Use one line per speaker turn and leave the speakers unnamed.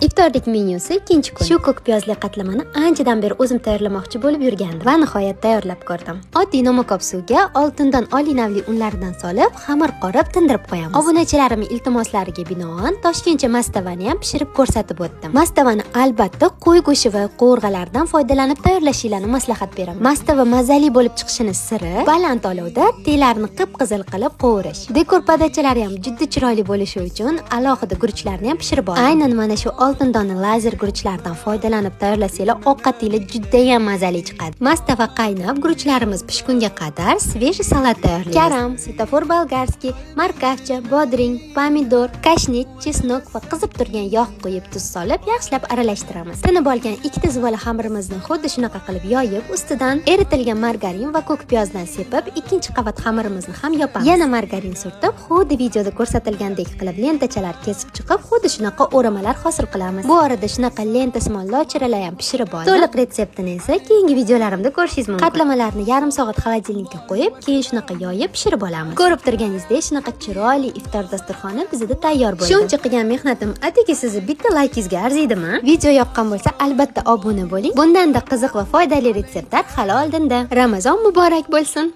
Iftorlik menyusi, ikkinchi kun. Shu ko'k piyozli qatlamani anchadan beri o'zim tayyorlamoqchi bo'lib yurgandim va nihoyat tayyorlab ko'rdim. Oddiy nomakob suvga Oltindan oliy navli unlaridan solib, xamir qorib, tindirib qo'yamiz. Obunachilarim iltimoslariga binoan toshkentcha mastavani ham pishirib ko'rsatib o'tdim. Mastavani albatta qo'y go'shti va qovurg'alardan foydalanib tayyorlashinglarni maslahat beraman. Mastava mazali bo'lib chiqishini siri baland olovda telarni qip-qizil qilib qovurish. Dekor подача lari ham juda chiroyli bo'lishi uchun alohida guruchlarni ham pishirib oldim. Aynan mana shu Oltindonni lazer guruchlardan foydalanib tayyorlasanglar, ovqatinglar judayam mazali chiqadi. Mastava qaynab, guruchlarimiz pishgunga qadar свежий salat tayyorlaymiz. Karam, светофор болгарский, морковка, bodring, pomidor, kashnich, чеснок va qizib turgan yog' quyib, tuz solib, yaxshilab aralashtiramiz. Tinib olgan ikkita zuvala xamirimizni xuddi shunaqa qilib yoyib, ustidan eritilgan margarin va ko'k piyozdan sepib, ikkinchi qavat xamirimizni ham yopamiz. Yana margarin surtib, xuddi videoda ko'rsatilgandek qilib lentachalar kesib chiqib, xuddi shunaqa o'ramalar hosil qilamiz. Bu orada shunaqa lentasimon lochiralar ham pishirib oldim. To'liq retseptini esa keyingi videolarimda ko'rishingiz mumkin. Qatlamalarni yarim soat холодильник ka qo'yib, keyin shunaqa yoyib pishirib olamiz. Ko'rib turganingizdek, shunaqa chiroyli iftor dasturxoni bizda tayyor bo'ldi. Shuncha qilgan mehnatim atigi sizni bitta laykingizga arziydimi? Video yoqqan bo'lsa, albatta obuna bo'ling. Bundan-da qiziq va foydali retseptlar hali oldinda. Ramazon muborak bo'lsin.